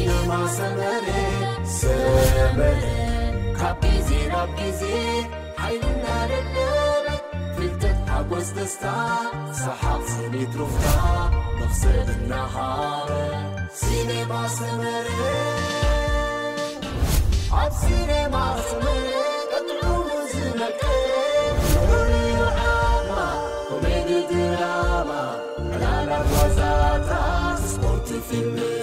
ሲነማ ሰመረ፣ ሰመረ፣ ካብ ግዜ ናብ ግዜ ሓይልና ደለበ፣ ፍልጠት፣ ሓጎስ፣ ደስታ፣ ሰሓቕ፣ ስኒት፣ ሩፍታ፣ መኽሰብ እናሃበ። ሲነማ ሰመረ፣ ኣብ ሲነማ ሰመረ ቀጥዑ ዝመቀ፣ ፍቕሪ፣ ዓድማ፣ ኮሜዲ፣ ድራማ፣ ዕላላት፣ ዋዛታት፣ ስፖርት፣ ፊልምታት።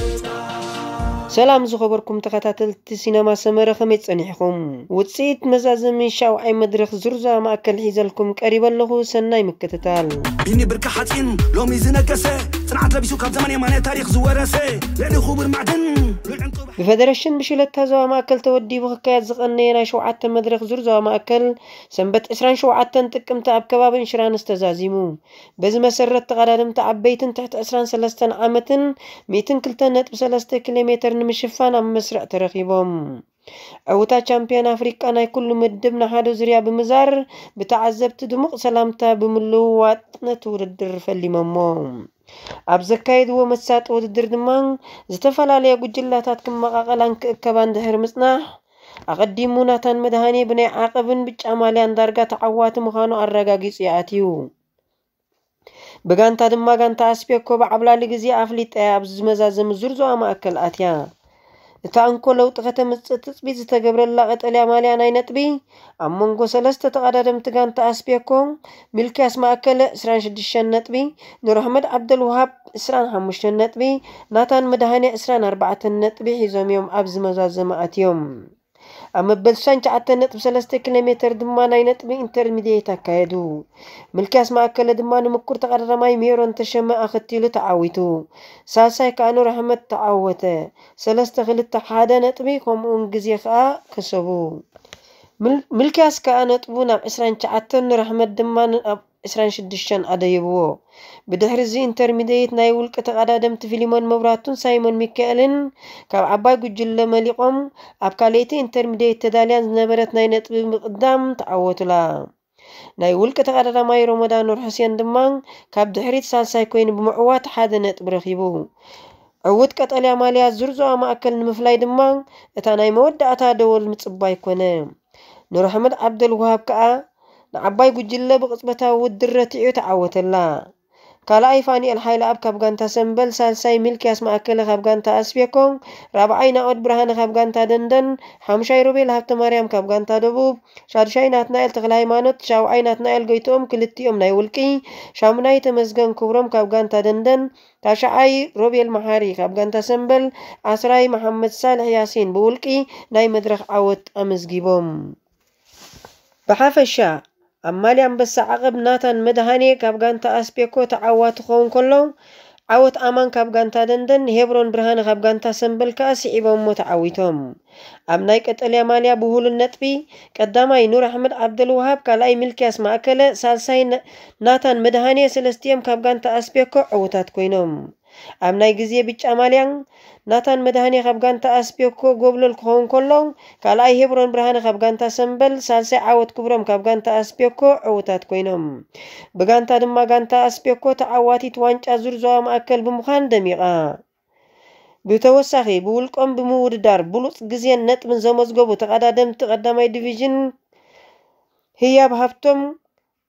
ሰላም ዝኸበርኩም ተኸታተልቲ ሲነማ ሰመረ፣ ከመይ ጸኒሕኹም? ውጽኢት መዛዘሚ ሻውዓይ መድረኽ ዙርዛ ማእከል ሒዘልኩም ቀሪበ ኣለኹ። ሰናይ ምክትታል። ቢኒ ብርኪ ሓፂን ሎሚ ዝነገሰ፣ ፅንዓት ለቢሱ ካብ ዘመን የማነ ታሪኽ ዝወረሰ፣ ልዕሊ ክቡር ማዕድን ልዑል ዕንቁ። ብፈደረሽን ብሽለታ ዞባ ማእከል ተወዲቡ ክካየድ ዝቐነየ ናይ ሸውዓተ መድረኽ ዙር ዞባ ማእከል ሰንበት ዕስራን ሸውዓተን ጥቅምቲ ኣብ ከባቢ እንሽራንስ ተዛዚሙ። በዚ መሰረት ተቐዳደምቲ ዓበይትን ትሕቲ ዕስራን ሰለስተን ዓመትን ሚእትን ክልተን ነጥቢ ሰለስተ ኪሎ ሜተር ንምሽፋን ኣብ መስርዕ ተረኺቦም። ዕውታ ቻምፒዮን ኣፍሪቃ ናይ ኩሉ ምድብ ንሓደ ዙርያ ብምዛር ብተዓዘብቲ ድሙቕ ሰላምታ ብምልውዋጥ ነቲ ውድድር ፈሊሞሞ። ኣብ ዘካየድዎ መሳጢ ውድድር ድማ ዝተፈላለያ ጉጅላታት ክመቓቐላን ክእከባን ድሕሪ ምጽናሕ፣ ኣቐዲሙ ናታን መድሃኔ ብናይ ዓቐብን ብጫ ማልያን ዳርጋ ተዓዋቲ ምዃኑ ኣረጋጊጹ እዩ ኣትዩ። ብጋንታ ድማ ጋንታ ኣስፔኮ ብዓብላሊ ግዜ ኣፍሊጣ እያ ኣብ ዝመዛዘም ዙር ዞባ ማእከል ኣትያ። እታ እንኮ ለውጢ ከተምጽእ ትጽቢት ዝተገብረላ ቀጠልያ ማልያ ናይ ነጥቢ ኣብ መንጎ ሰለስተ ተቐዳደምቲ ጋንታ ኣስፔኮ፣ ሚልክያስ ማእከለ ዕስራን ሽዱሽተን ነጥቢ፣ ኑር ኣሕመድ ዓብደልውሃብ ዕስራን ሓሙሽተን ነጥቢ፣ ናታን መድሃኔ ዕስራን ኣርባዕተን ነጥቢ ሒዞም እዮም ኣብ ዝመዛዘም ኣትዮም። ኣብ መበል ስሳን ትሽዓተን ነጥቢ ሰለስተ ኪሎ ሜተር ድማ ናይ ነጥቢ ኢንተርሚድየት ኣካየዱ። ሚልክያስ ማእከለ ድማ ንምኩር ተቐዳዳማይ ሜሮን ተሸመ ኣኸቲሉ ተዓዊቱ። ሳልሳይ ከኣ ኑር ኣሕመድ ተዓወተ። ሰለስተ ክልተ ሓደ ነጥቢ ከምኡውን ግዜ ከኣ ከሰቡ። ሚል-፣ ሚልክያስ ከኣ ነጥቡ ናብ ዕስራን ትሽዓተን፣ ኑር ኣሕመድ ድማ ናብ ዕስራን ሽዱሽተን ኣደይብዎ። ብድሕሪ እዚ ኢንተርሚድየት ናይ ውልቂ ተቐዳደምቲ ፊሊሞን መብራቱን ሳይሞን ሚካኤልን ካብ ዓባይ ጉጅለ መሊቖም ኣብ ካልኣይቲ ኢንተርሚድየት ተዳልያን ዝነበረት ናይ ነጥቢ ምቕዳም ተዓወቱላ። ናይ ውልቂ ተቐዳዳማይ ሮመዳን ኑር ሑሴን ድማ ካብ ድሕሪት ሳልሳይ ኮይኑ ብምዕዋት ሓደ ነጥቢ ረኺቡ። ዕዉት ቀጠልያ ማልያ ዙር ዞባ ማእከል ንምፍላይ ድማ እታ ናይ መወዳእታ ደወል ምጽባይ ኮነ። ኑር ኣሕመድ ዓብደልውሃብ ከኣ ንዓባይ ጉጅለ ብቕጽበታዊ ውድድር ረቲዑ ተዓወተላ። ካልኣይ ፋኑኤል ሓይለኣብ ካብ ጋንታ ሰምበል፣ ሳልሳይ ሚልክያስ ማእከለ ካብ ጋንታ ኣስቤኮ፣ ራብዓይ ናኦድ ብርሃነ ካብ ጋንታ ደንደን፣ ሓሙሻይ ሮቤል ሃብተማርያም ካብ ጋንታ ደቡብ፣ ሻዱሻይ ናትናኤል ተኽለሃይማኖት፣ ሻውዓይ ናትናኤል ጎይትኦም ክልቲኦም ናይ ውልቂ፣ ሻሙናይ ተመስገን ክብሮም ካብ ጋንታ ደንደን፣ ታሽዓይ ሮቤል መሓሪ ካብ ጋንታ ሰምበል፣ ዓስራይ መሓመድ ሳልሕ ያሲን ብውልቂ ናይ መድረኽ ዓወት ኣመዝጊቦም። ብሓፈሻ ኣብ ማልያ ኣንበሳ ዓቐብ ናታን መድሃኔ ካብ ጋንታ ኣስፔኮ ተዓዋቲ ክኸውን ከሎ፣ ዓወት ኣማን ካብ ጋንታ ደንደን፣ ሄብሮን ብርሃነ ካብ ጋንታ ሰምበል ከኣ ስዒቦሞ ተዓዊቶም። ኣብ ናይ ቀጠልያ ማልያ ብውህሉል ነጥቢ ቀዳማይ ኑር ኣሕመድ ዓብደልውሃብ፣ ካልኣይ ሚልክያስ ማእከለ፣ ሳልሳይ ና-፣ ናታን መድሃኔ፣ ሰለስቲኦም ካብ ጋንታ ኣስፔኮ ዕዉታት ኮይኖም። ኣብ ናይ ግዜ ብጫ ማልያ ናታን መድሃኔ ካብ ጋንታ ኣስፔኮ ጎብለል ክኸውን ከሎ፣ ካልኣይ ሄብሮን ብርሃነ ካብ ጋንታ ሰምበል፣ ሳልሳይ ዓወት ክብሮም ካብ ጋንታ ኣስፔኮ ዕዉታት ኮይኖም። ብጋንታ ድማ ጋንታ ኣስፔኮ ተዓዋቲት ዋንጫ ዙር ዞባ ማእከል ብምዃን ደሚቓ። ብተወሳኺ ብውልቆም ብምውድዳር ብሉጽ ግዜን ነጥብን ዘመዝገቡ ተቐዳደምቲ ቀዳማይ ዲቪዥን ህያብ ሃብቶም፣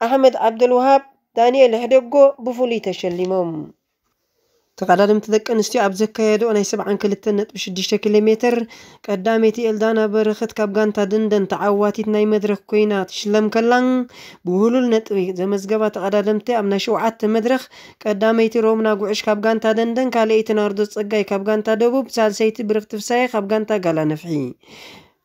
ኣሕመድ ዓብደልውሃብ፣ ዳንኤል ሕደጎ ብፍሉይ ተሸሊሞም። ተቐዳደምቲ ደቂ ኣንስትዮ ኣብ ዘካየድኦ ናይ ሰብዓን ክልተን ነጥቢ ሽዱሽተ ኪሎ ሜተር ቀዳመይቲ ኤልዳና በረኸት ካብ ጋንታ ደንደን ተዓዋቲት ናይ መድረኽ ኮይና ትሽለም ከላ፣ ብውህሉል ነጥቢ ዘመዝገባ ተቐዳደምቲ ኣብ ናይ ሸውዓተ መድረኽ ቀዳመይቲ ሮምና ጉዕሽ ካብ ጋንታ ደንደን፣ ካልኣይቲ ናርዶስ ጸጋይ ካብ ጋንታ ደቡብ፣ ሳልሰይቲ ብርኽቲ ፍሳየ ካብ ጋንታ ጋላ ነፍሒ።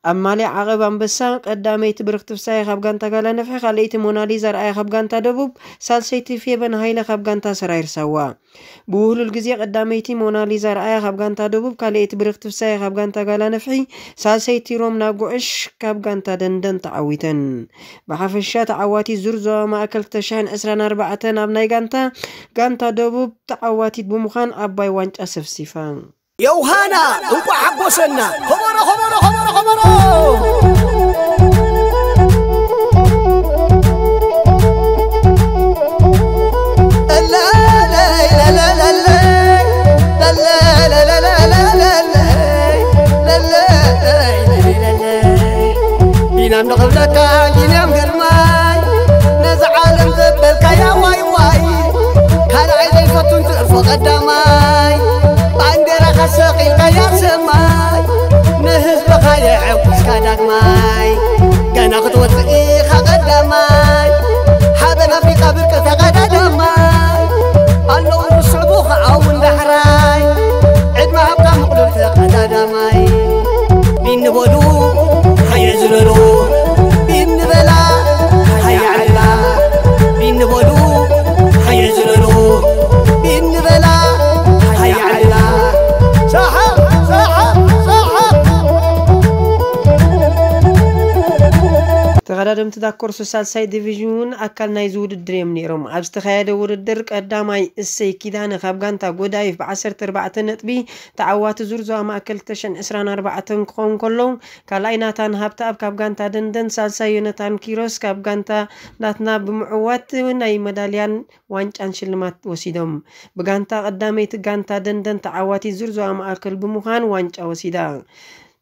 ኣብ ማልያ ዓቐብ ኣንበሳ ቀዳመይቲ ብርኽቲ ፍሳየ ካብ ጋንታ ጋላ ነፍሒ፣ ካልኣይቲ ሞናሊዛ ርኣያ ካብ ጋንታ ደቡብ፣ ሳልሰይቲ ፌበን ሃይለ ካብ ጋንታ ሰራይር ሳዋ። ብውህሉል ግዜ ቀዳመይቲ ሞናሊዛ ርኣያ ካብ ጋንታ ደቡብ፣ ካልኣይቲ ብርኽቲ ፍሳየ ካብ ጋንታ ጋላ ነፍሒ፣ ሳልሰይቲ ሮምና ጉዕሽ ካብ ጋንታ ደንደን ተዓዊተን። ብሓፈሻ ተዓዋቲ ዙር ዞባ ማእከል ክልተ ሽሕን ዕስራን ኣርባዕተን ኣብ ናይ ጋንታ፣ ጋንታ ደቡብ ተዓዋቲት ብምዃን ዓባይ ዋንጫ ሰፍሲፋ። ዮውሃና፣ እንቋዕ ሓጎሰና። ከበሮ፣ ከበሮ፣ ከበሮ፣ ከበሮ። ኣታ ቢንያም ግርማይ፣ ነዚ ዓለም ዘበልካያ ዋይ ዋይ፣ ካልኣይ ዘይፈቱን ትእርፎ ቀዳማይ፣ ባንዴራኻ ሰቒልካያ ሰማይ፣ ንህዝብኻ የዕጉስካ ዳግማይ፣ ገና ክትወፅእ ኢኻ ቀዳማይ፣ ሓበን ኣፍሪቃ ብርቂ ተቐዳዳማይ፣ ኣለዉ ዝስዕቡ ኸዓ እውን ዳሕራይ፣ ዕድመ ሃብካ ምቕሉል ተቐዳዳማይ። ቢኒ በሉ ሃየ ዝበሉ፣ ቢኒ በላ ሃየ ዓብላ፣ ቢኒ በሉ ሃየ ዝበሉ፣ ቢኒ በላ ሃየ ዓብላ። ሰሓቕ፣ ሰሓቕ፣ ሰሓቕ። ተቐዳደምቲ ዳኮርሶ ሳልሳይ ዲቪዥን እውን ኣካል ናይዚ ውድድር እዮም ነይሮም። ኣብ ዝተኻየደ ውድድር ቀዳማይ እሰይ ኪዳነ ካብ ጋንታ ጎዳይፍ ብ ዓሰርተ ኣርባዕተ ነጥቢ ተዓዋቲ ዙር ዞባ ማእከል ክልተ ሽሕን ዕስራን ኣርባዕተን ክኸውን ከሎ፣ ካልኣይ ናታን ሃብተኣብ ካብ ጋንታ ደንደን፣ ሳልሳይ ዮናታን ኪሮስ ካብ ጋንታ ናትና ብምዕዋት ናይ መዳልያን ዋንጫን ሽልማት ወሲዶም። ብጋንታ ቀዳመይቲ ጋንታ ደንደን ተዓዋቲት ዙር ዞባ ማእከል ብምዃን ዋንጫ ወሲዳ።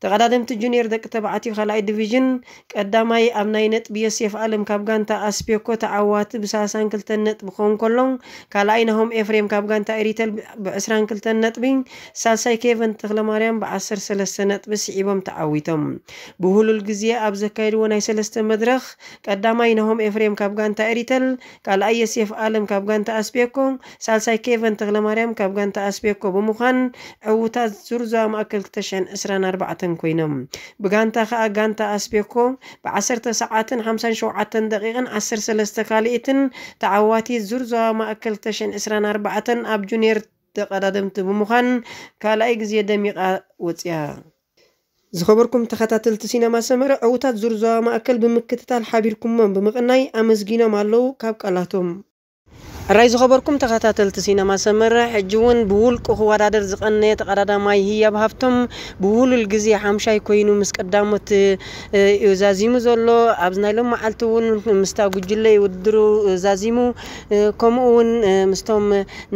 ተቐዳደምቲ ጁኒየር ደቂ ተባዕትዮ ካልኣይ ዲቪዥን ቀዳማይ ኣብ ናይ ነጥቢ ዮሴፍ ኣለም ካብ ጋንታ ኣስፔኮ ተዓዋቲ ብ ሰላሳን ክልተን ነጥቢ ክኸውን ከሎ፣ ካልኣይ ናሆም ኤፍሬም ካብ ጋንታ ኤሪተል ብ ዕስራን ክልተን ነጥቢ፣ ሳልሳይ ኬቨን ተኽለማርያም ብ ዓሰርተ ሰለስተ ነጥቢ ስዒቦም ተዓዊቶም። ብህሉል ግዜ ኣብ ዘካየድዎ ናይ ሰለስተ መድረኽ፣ ቀዳማይ ናሆም ኤፍሬም ካብ ጋንታ ኤሪተል፣ ካልኣይ ዮሴፍ ኣለም ካብ ጋንታ ኣስፔኮ፣ ሳልሳይ ኬቨን ተኽለማርያም ካብ ጋንታ ኣስፔኮ ብምዃን ዕዉታት ዙር ዞባ ማእከል ክልተ ሽሕን ዕስራን ኣርባዕተን ኮይኖም። ብጋንታ ከኣ ጋንታ ኣስፔኮ ብ ዓሰርተ ሰዓትን ሓምሳን ሸውዓተን ደቂቕን ዓሰርተ ሰለስተ ካልኢትን ተዓዋቲ ዙር ዞባ ማእከል ክልተ ሽሕን ዕስራን ኣርባዕተን ኣብ ጁኒየር ተቐዳደምቲ ብምዃን ካልኣይ ግዜ ደሚቓ ወጽያ። ዝኸበርኩም ተኸታተልቲ ሲነማ ሰመረ፣ ዕዉታት ዙር ዞባ ማእከል ብምክትታል ሓቢርኩሞም ብምቕናይ ኣመስጊኖም ኣለዉ ካብ ቃላቶም። ሕራይ ዝኸበርኩም ተኸታተልቲ ሲነማ ሰመረ፣ ሕጂ እውን ብውልቁ ክወዳደር ዝቐነየ ተቐዳዳማይ ህያብ ሃብቶም ብውሉል ግዜ ሓምሻይ ኮይኑ ምስ ቀዳሞት፣ እ፣ እዩ ዛዚሙ ዘሎ። ኣብዚ ናይ ሎም መዓልቲ እውን ምስታ ጉጅለ እዩ ውድድሩ ዛዚሙ። እ፣ ከምኡ እውን፣ እ፣ ምስቶም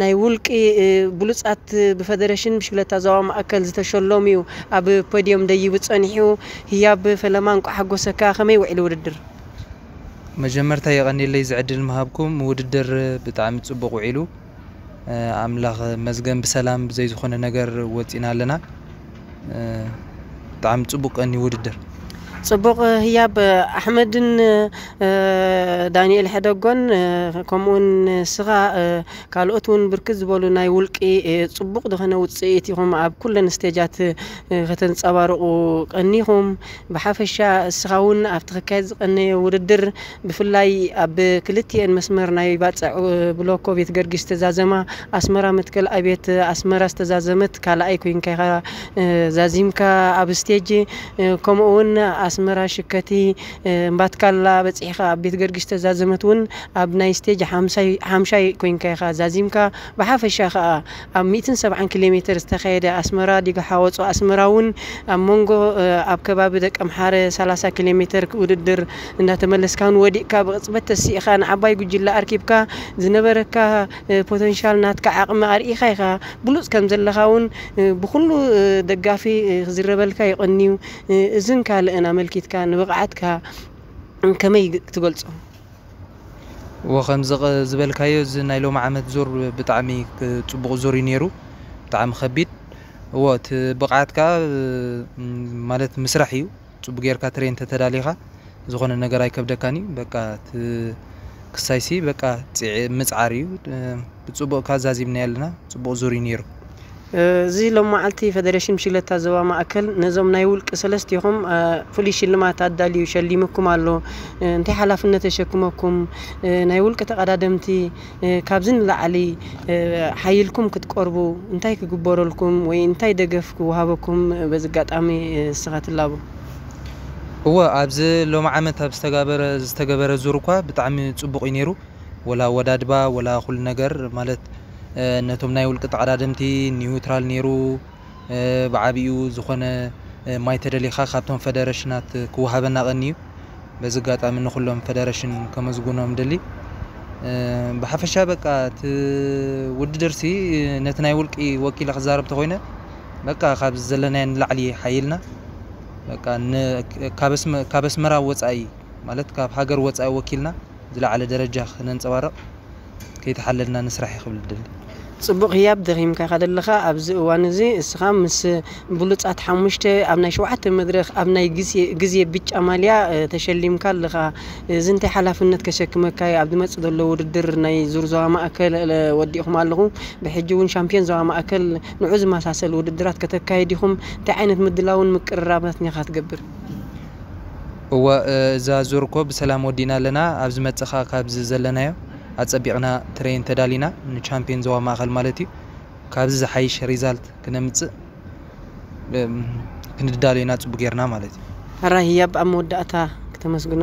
ናይ ውልቂ፣ እ፣ ብሉጻት ብፈደረሽን ብሽክለታ ዞባ ማእከል ዝተሸለሙ እዩ ኣብ ፖድዮም ደይቡ ጸኒሑ። ህያብ ፈለማ፣ እንቋዕ ሓጎሰካ። ከመይ ውዒሉ ውድድር? መጀመርታ የቐንየለይ እዚ ዕድል ምሃብኩም። ውድድር ብጣዕሚ ጽቡቕ ውዒሉ። እ፣ ኣምላኽ መስገን ብሰላም ብዘይ ዝኾነ ነገር ወጺና ኣለና። እ፣ ብጣዕሚ ጽቡቕ ቀኒ ውድድር። ጽቡቕ ህያብ ኣሕመድን፣ እ፣ ዳንኤል ሕደጎን፣ እ፣ ከምኡውን ንስኻ፣ እ፣ ካልኦት እውን ብርክት ዝበሉ ናይ ውልቂ፣ እ፣ ጽቡቕ ዝኾነ ውጽኢት ኢኹም ኣብ ኩለን ስቴጃት፣ እ፣ ከተንጸባርቑ ቀኒኹም። ብሓፈሻ እስኻ እውን ኣብቲ ክካየድ ዝቐነየ ውድድር፣ ብፍላይ ኣብ ክልቲኤን መስመር ናይ ባጽዕ፣ እ፣ ብሎኮ ቤት ገርጊስ ዝተዛዘማ፣ ኣስመራ መትከል ኣብየት ኣስመራ ዝተዛዘመት ካልኣይ ኮይንካ ኢኻ፣ እ፣ ዛዚምካ ኣብ ስቴጅ፣ እ፣ ከምኡ እውን ኣስመራ ሽከቲ፣ እ፣ እምባትካላ በጺሕካ ኣብ ቤት ገርጊስ ዝተዛዘመት እውን ኣብ ናይ ስቴጅ ሓምሳይ፣ ሓምሻይ ኮይንካ ኢኻ ዛዚምካ። ብሓፈሻ ከኣ ኣብ ሚእትን ሰብዓን ኪሎ ሜተር ዝተኻየደ ኣስመራ ዲጋ ሓወጾ ኣስመራ እውን ኣብ መንጎ፣ እ፣ ኣብ ከባቢ ደቀምሓረ ሰላሳ ኪሎ ሜተር ውድድር እንዳተመለስካ እውን ወዲቕካ ብቕጽበት ተሲእኻ ንዓባይ ጉጅለ ኣርኪብካ ዝነበረካ፣ እ፣ ፖተንሻል ናትካ ዓቕሚ ኣርኢኻ ኢኻ። ብሉጽ ከም ዘለኻ እውን፣ እ፣ ብኹሉ፣ እ፣ ደጋፊ፣ እ፣ ክዝረበልካ ይቐንዩ። እ፣ እዝን ካልእን ኣመልኪትካ ንብቕዓትካ ከመይ ትገልጾ? እወ፣ ከምዚ ቐ-፣ ዝበልካዮ፣ እዚ ናይ ሎሚ ዓመት ዙር ብጣዕሚ ክ-፣ ጽቡቕ ዙር እዩ ነይሩ። ብጣዕሚ ከቢድ። እወ፣ እቲ ብቕዓት ከኣ፣ እ፣ ማለት ምስራሕ እዩ። ጽቡቕ ጌርካ ትሬን ተተዳሊኻ ዝኾነ ነገር ኣይከብደካን እዩ። በቃ፣ እቲ ክሳይሲ፣ በቃ፣ ጽዕ-፣ ምጽዓር እዩ። እ፣ ብጽቡቕ ከኣ ዛዚምናዮ ኣለና። ጽቡቕ ዙር እዩ ነይሩ። እዚ ሎማዓልቲ ፈደረሽን ብሽክለታ ዞባ ማእከል ነዞም ናይ ውልቂ ሰለስቲኹም፣ እ፣ ፍሉይ ሽልማት ኣዳልዩ ሸሊሙኩም ኣሎ። እ፣ እንታይ ሓላፍነት ተሸክመኩም፣ እ፣ ናይ ውልቂ ተቐዳደምቲ፣ እ፣ ካብዚ ንላዕሊ፣ እ፣ ሓይልኩም ክትቀርቡ እንታይ ክግበረልኩም ወይ እንታይ ደገፍ ክወሃበኩም በዚ ኣጋጣሚ፣ እ፣ ንስኻ ትላቦ? እወ፣ ኣብዚ ሎሚ ዓመት ኣብ ዝተጋበረ-፣ ዝተገበረ ዙር እኳ ብጣዕሚ ጽቡቕ እዩ ነይሩ። ወላ ኣወዳድባ፣ ወላ ኩሉ ነገር ማለት፣ እ፣ ነቶም ናይ ውልቂ ተቐዳደምቲ ኒውትራል ነይሩ። እ፣ ብዓቢኡ ዝኾነ፣ እ፣ ማይ ተደሊኻ ካብቶም ፈደረሽናት ክወሃበና ቀንዩ። በዚ ኣጋጣሚ ንኹሎም ፈደረሽን ከመስግኖም ደሊ። እ፣ ብሓፈሻ በቃ እቲ ውድድርሲ ነቲ ናይ ውልቂ ወኪለ ክዛረብ ተኾይነ፣ በቃ ካብ ዘለናዮ ንላዕሊ ሓይልና፣ በቃ ን-፣ ካብ ኣስመ-፣ ካብ ኣስመራ ወጻኢ ማለት ካብ ሃገር ወጻኢ ወኪልና ዝለዓለ ደረጃ ክነንጸባርቕ ከይተሓለልና ንስራሕ እዩ ክብል ደሊ። ጽቡቕ ህያብ ደኺምካ ኢኻ ዘለኻ። ኣብዚ እዋን እዚ እስኻ ምስ ብሉጻት ሓሙሽተ ኣብ ናይ ሸውዓተ መድረኽ ኣብ ናይ ግዜ ግዜ ብጫ ማልያ እ፣ ተሸሊምካ ኣለኻ። እዚ እንታይ ሓላፍነት ከሸክመካ እዩ? ኣብ ዝመጽእ ዘሎ ውድድር ናይ ዙር ዞባ ማእከል እ፣ ወዲእኹም ኣለኹም። ብሕጂ እውን ሻምፒዮን ዞባ ማእከል ንዑ ዝመሳሰል ውድድራት ከተካይድ ኢኹም። እንታይ ዓይነት ምድላውን ምቅርራባትን ኢኻ ትገብር? እወ፣ እ፣ እዛ ዙር እኮ ብሰላም ወዲእና ኣለና። ኣብ ዝመጽእ ኸኣ ካብዚ ዘለናዮ ኣጸቢቕና ትሬን ተዳሊና ንቻምፒዮን ዞባ ማእከል ማለት እዩ። ካብዚ ዝሓይሽ ሪዛልት ክነምጽእ እም፣ ክንዳሎ ኢና ጽቡቅ ጌርና ማለት እዩ። ሕራይ ህያብ ኣብ መወዳእታ ክተመስግኖ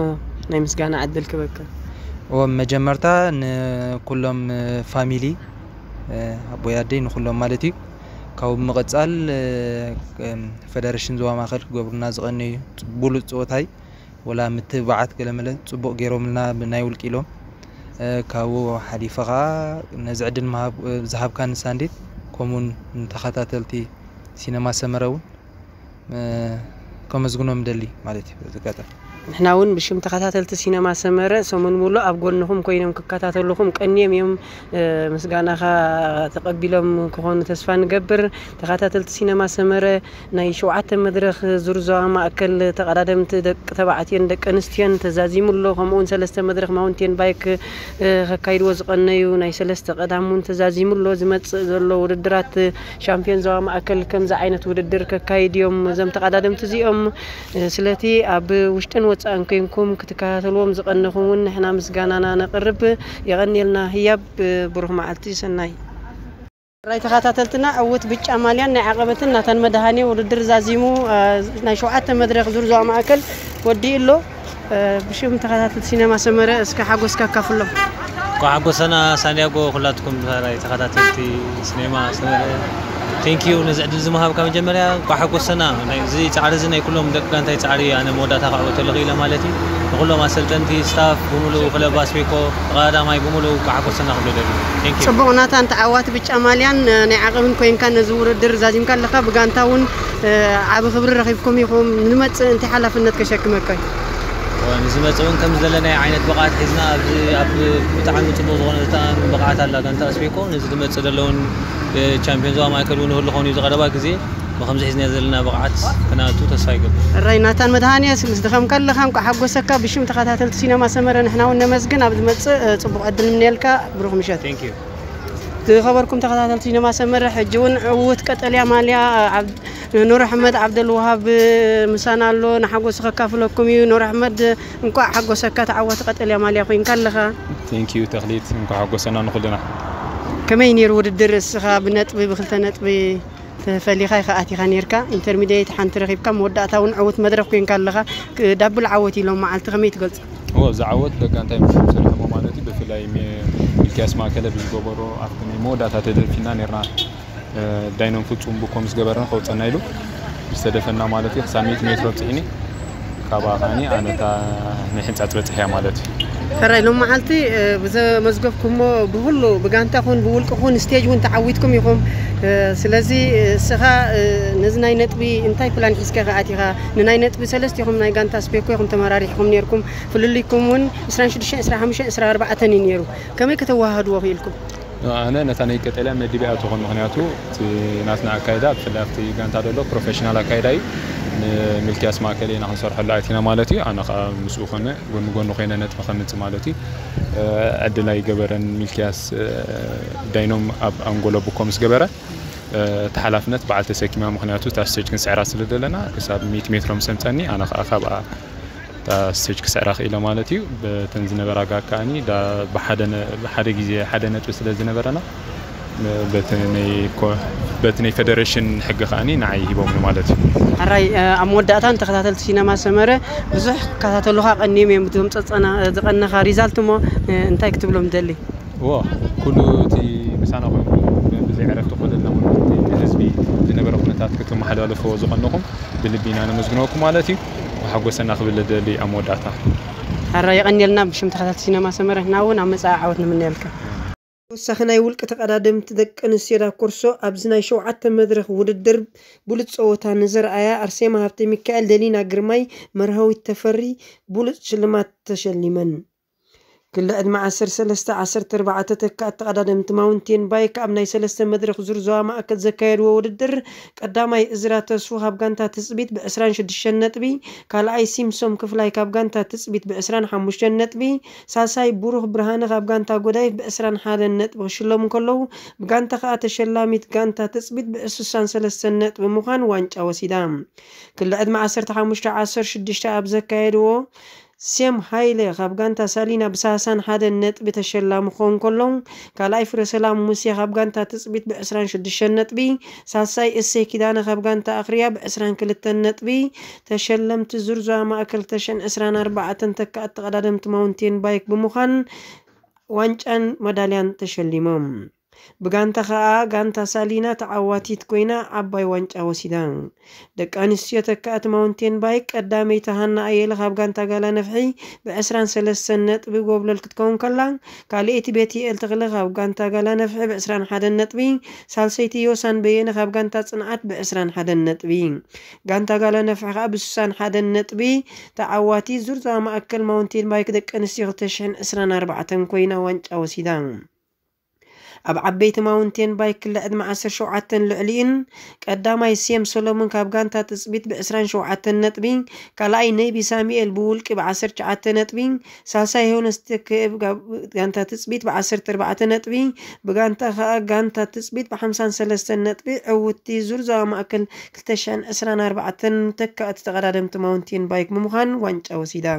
ናይ ምስጋና ዕድል ክበካ። እወ፣ መጀመርታ ንኩሎም ፋሚሊ ኣቦይ ኣደይ ንኩሎም ማለት እዩ። ካብኡ ብምቕጻል እም፣ ፈደረሽን ዞባ ማእከል ክገብሩና ዝቐነዩ ብሉጽ ጸወታይ ወላ ምትብባዓት ገለመለ ጽቡቅ ገይሮምልና ብናይ ውልቂ ኢሎም። ካብኡ ሓሊፈ ከዓ ነዚ ዕድል ምሃብ ዝሃብካኒ ሳንዲት ከምኡውን ንተኸታተልቲ ሲነማ ሰመረ እውን ከመስግኖም ደሊ ማለት እዩ። በዚ ኣጋጣሚ ንሕና እውን ብሽም ተኸታተልቲ ሲነማ ሰመረ ሰሙን ሙሉእ ኣብ ጎንኹም ኮይኖም ክከታተሉኹም ቀንዮም እዮም። ምስጋናኻ ተቐቢሎም ክኾኑ ተስፋ ንገብር። ተኸታተልቲ ሲነማ ሰመረ ናይ ሸውዓተ መድረኽ ዙር ዞባ ማእከል ተቐዳደምቲ ደቂ ተባዕትዮን ደቂ ኣንስትዮን ተዛዚሙ ኣሎ። ከምኡውን ሰለስተ መድረኽ ማውንቴን ባይክ ከካይድዎ ዝቐነዩ ናይ ሰለስተ ቀዳም እውን ተዛዚሙ ኣሎ። ዝመጽእ ዘሎ ውድድራት ሻምፒዮን ዞባ ማእከል ከምዚ ዓይነት ውድድር ከካይድ እዮም እዞም ተቐዳደምቲ እዚኦም። ስለቲ ኣብ ውሽጥን ወጻእን ኮንኩም ክትከታተልዎም ዝቐነኹም እውን ንሕና ምስጋናና ነቕርብ። የቐንየልና ህያብ። ብሩኽ መዓልቲ ሰናይ። ራይ ተኸታተልትና ዕውት ብጫ ማልያን ናይ ዓቐበትን ናታን መድሃኔ ውድድር ዛዚሙ ናይ ሸውዓተ መድረኽ ዙር ዞባ ማእከል ወዲኡ ኣሎ። ብሽም ተኸታተልቲ ሲነማ ሰመረ እስከ ሓጎስካ ኣካፍሎም። እንኳዕ ሓጎሰና ሳንዲያጎ። ኩላትኩም ራይ ተኸታተልቲ ሲኔማ ሰመረ፣ ቴንኪዩ ነዚ ዕድል ዝምሃብካ። መጀመርያ እንኳዕ ሓጎሰና። ናይ እዚ ጻዕሪ እዚ ናይ ኩሎም ደቂ ጋንታይ ጻዕሪ እዩ። ኣነ መወዳእታ ከዕወተሉ ክኢለ ማለት እዩ። ንኩሎም ኣሰልጠንቲ፣ ስታፍ ብምሉኡ፣ ክለብ ኣስቤኮ፣ ተቐዳዳማይ ብምሉኡ እንኳዕ ሓጎሰና ክብሎ ደልዩ። ቴንኪዩ። ጽቡቕ ናታን፣ ተዓዋቲ ብጫ ማልያን ናይ ዓቐብን ኮይንካ ነዚ ውድድር ዛዚምካ ኣለኻ። ብጋንታ እውን ዓቢ ክብሪ ረኺብኩም ኢኹም። ንመጽእ እንታይ ሓላፍነት ከሸክመካ እዩ? ንዝመጽእ እውን ከም ዘለናይ ዓይነት ብቕዓት ሒዝና ኣብዚ ኣብ ብጣዕሚ ጽቡቕ ዝኾነ ዘተኣማምን ብቕዓት ኣላ ጋንታ ኣስቤኮ። ነዚ ዝመጽእ ዘሎ እውን ቻምፒዮን ዞባ ማእከል እውን ይህሉ ኾን እዩ ዝቐረባ ግዜ ብኸምዚ ሒዝና ዘለና ብቕዓት ክነኣቱ ተስፋ ይገብር። ሕራይ ናታን መድሃኔ፣ ምስ ድኸምካ ኣለኻ እንኳዕ ሓጎሰካ። ብሽም ተኸታተልቲ ሲነማ ሰመረ ንሕና እውን ነመስግን። ኣብ ዝመጽእ ጽቡቕ ዕድል ንምነየልካ። ብሩኽ ምሸት። ቴንኪዩ። ዝኸበርኩም ተኸታተልቲ ሲነማ ሰመረ፣ ሕጂ እውን ዕውት ቀጠልያ ማልያ ኣብ ኑር ኣሕመድ ዓብደልውሃብ ምሳና ኣሎ፣ ንሓጎሱ ከካፍለኩም እዩ። ኑር ኣሕመድ እንኳዕ ሓጎሰካ፣ ተዓዋቲ ቀጠልያ ማልያ ኮይንካ ኣለኻ። ቴንኪዩ ተኽሊት፣ እንኳዕ ሓጎሰና ንኹልና። ከመይ ነይሩ ውድድር? እስኻ ብነጥቢ ብክልተ ነጥቢ ተፈሊኻ ኢኻ ኣቲኻ ነይርካ። ኢንተርሚድየት ሓንቲ ረኺብካ፣ መወዳእታ እውን ዕውት መድረኽ ኮይንካ ኣለኻ። ክ- ዳብል ዓወት ኢሎም መዓልቲ ከመይ ትገልጾ? እዎ፣ እዚ ዓወት ደቂ እንታይ ምስ ሰሪሖሞ ማለት እዩ። ብፍላይ ሚ- ሚልክያስ ማእከለ ብዝገበሮ ኣብቲ ናይ መወዳእታ ተደፊና ነርና። ዳይኖም ፍጹም ብኮ ምስ ገበረን ከውጸና ኢሉ ዝተደፈና ማለት እዩ። ክሳብ ሚእቲ ሜትሮ ኣብጽሒኒ። ካብኣ ከዓኒ ኣነ እታ ናይ ሕንጻጽ በጽሕያ ማለት እዩ። ሕራይ ሎም መዓልቲ ብዘመዝገብኩሞ ብኩሉ ብጋንታ ኹን ብውልቂ ኹን ስቴጅ እውን ተዓዊትኩም ኢኹም። ስለዚ እስኻ ነዚ ናይ ነጥቢ እንታይ ፕላን ሒዝካ ኢኻ ኣቲኻ? ንናይ ነጥቢ ሰለስቲኹም ናይ ጋንታ ስፔኮ ኢኹም ተመራሪሕኩም ነርኩም። ፍልልይኩም እውን ዕስራን ሽዱሽተን፣ ዕስራን ሓሙሽተን፣ ዕስራን ኣርባዕተን እዩ ነይሩ። ከመይ ከተወሃህድዎ ክኢልኩም? ኣነ ነታ ናይ ቀጠልያ መዲበያ ትኾን፣ ምኽንያቱ እቲ ናትና ኣካይዳ ብፍላይ ኣብቲ ጋንታ ዘሎ ፕሮፌሽናል ኣካይዳ እዩ። ንሚልክያስ ማእከል ኢና ክንሰርሐሉ ኣቲና ማለት እዩ። ኣነ ከዓ ምስኡ ኮነ ጎኒ ጎኒ ኮይነ ነጥቢ ከምጽእ ማለት እዩ። ዕድል ኣይገበረን ሚልክያስ። ዳይኖም ኣብ ኣንጎሎ ብኮ ምስ ገበረ እቲ ሓላፍነት በዓል ተሰኪማ፣ ምኽንያቱ እታ ስቴጅ ክንስዕራ ስለ ዘለና ክሳብ ሚእቲ ሜትሮ ምስ ኣምጸኒ ኣነ ከዓ ካብኣ እታ ስቴጅ ክስዕራ ክኢለ ማለት እዩ። በተን ዝነበራ ጋግ ከዓኒ ዳ- ብሓደ ነ- ብሓደ ግዜ ሓደ ነጥቢ ስለ ዝነበረና በቲ ናይ ኮ- በቲ ናይ ፌደሬሽን ሕጊ ከዓኒ ንዓይ ሂቦምኒ ማለት እዩ። ሕራይ ኣብ መወዳእታ ንተኸታተልቲ ሲነማ ሰመረ ብዙሕ ክከታተሉኻ ቀኒዮም እዮም። እቶም ጸጸና ዝቐነኻ ሪዛልት እሞ እንታይ ክትብሎም ደሊ? እዎ፣ ኩሉ እቲ ምሳና ኮይኑ ብዘይ ዕረፍቲ ክኸደልና እውን እቲ ህዝቢ ዝነበረ ኩነታት ክትመሓላለፍዎ ዝቐነኹም ብልቢ ኢና ነመስግነኩም ማለት እዩ። ሓጎሰና ክብል ደሊ ኣብ መወዳእታ። ሕራይ የቐንየልና ብሽም ተኸታተልቲ ሲነማ ሰመረ ንሕና እውን ኣብ መጻኢ ዓወት ንምነየልካ። ተወሳኺ ናይ ውልቂ ተቐዳደምቲ ደቂ ኣንስትዮ ዳኮርሶ ኣብዚ ናይ ሸውዓተ መድረኽ ውድድር ብሉጽ ጸወታ ንዘርኣያ ኣርሴማ ሃብተ ሚካኤል፣ ደሊና ግርማይ፣ መርሃዊት ተፈሪ ብሉጽ ሽልማት ተሸሊመን። ክሊ ዕድመ ዓሰርተ ሰለስተ ዓሰርተ ኣርባዕተ ተካእቲ ተቐዳደምቲ ማውንቴን ባይክ ኣብ ናይ ሰለስተ መድረኽ ዙር ዞባ ማእከል ዘካየድዎ ውድድር ቀዳማይ እዝራ ተስፉ ካብ ጋንታ ትጽቢት ብ ዕስራን ሽዱሽተን ነጥቢ፣ ካልኣይ ሲምሶም ክፍላይ ካብ ጋንታ ትጽቢት ብ ዕስራን ሓሙሽተን ነጥቢ፣ ሳልሳይ ብሩኽ ብርሃነ ካብ ጋንታ ጎዳይፍ ብ ዕስራን ሓደን ነጥቢ ክሽለሙ ከለዉ፣ ብጋንታ ከኣ ተሸላሚት ጋንታ ትጽቢት ብ ስሳን ሰለስተን ነጥቢ ምዃን ዋንጫ ወሲዳ። ክሊ ዕድመ ዓሰርተ ሓሙሽተ ዓሰርተ ሽዱሽተ ኣብ ዘካየድዎ ሴም ሃይለ ካብ ጋንታ ሳሊና ብ ሰላሳን ሓደን ነጥቢ ተሸላሚ ክኸውን ከሎ፣ ካልኣይ ፍረ ሰላም ሙሴ ካብ ጋንታ ትጽቢት ብ ዕስራን ሽዱሽተን ነጥቢ፣ ሳልሳይ እሰይ ኪዳነ ካብ ጋንታ ኣኽርያ ብ ዕስራን ክልተን ነጥቢ ተሸለምቲ ዙር ዞባ ማእከል ክልተ ሽሕን ዕስራን ኣርባዕተን ተካእቲ ተቐዳደምቲ ማውንቴን ባይክ ብምዃን ዋንጫን መዳልያን ተሸሊሞም። ብጋንታ ከኣ ጋንታ ሳሊና ተዓዋቲት ኮይና ዓባይ ዋንጫ ወሲዳ። ደቂ ኣንስትዮ ተካእቲ ማውንቴን ባይክ ቀዳመይቲ ሃና ኣየለ ካብ ጋንታ ጋላ ነፍሒ ብ ዕስራን ሰለስተን ነጥቢ ጎብለል ክትከውን ከላ፣ ካልኣይቲ ቤትኤል ተኽለ ካብ ጋንታ ጋላ ነፍሒ ብ ዕስራን ሓደን ነጥቢ፣ ሳልሰይቲ ዮሳን በየነ ካብ ጋንታ ጽንዓት ብ ዕስራን ሓደን ነጥቢ። ጋንታ ጋላ ነፍሒ ከኣ ብ ስሳን ሓደን ነጥቢ ተዓዋቲ ዙር ዞባ ማእከል ማውንቴን ባይክ ደቂ ኣንስትዮ ክልተ ሽሕን ዕስራን ኣርባዕተን ኮይና ዋንጫ ወሲዳ። ኣብ ዓበይቲ ማውንቴን ባይክ ክሊ ዕድመ ዓሰርተ ሸውዓተን ልዕሊኡን ቀዳማይ ሴም ሰሎሞን ካብ ጋንታ ትጽቢት ብ ዕስራን ሸውዓተን ነጥቢ፣ ካልኣይ ነቢ ሳሙኤል ብውልቂ ብ ዓሰርተ ትሽዓተ ነጥቢ፣ ሳልሳይ ሄኖስ ተክእብ ጋብ-፣ ጋንታ ትጽቢት ብ ዓሰርተ ኣርባዕተ ነጥቢ፣ ብጋንታ ከኣ ጋንታ ትጽቢት ብ ሓምሳን ሰለስተን ነጥቢ ዕውትቲ ዙር ዞባ ማእከል ክልተ ሽሕን ዕስራን ኣርባዕተን ተካእቲ ተቐዳደምቲ ማውንቴን ባይክ ብምዃን ዋንጫ ወሲዳ።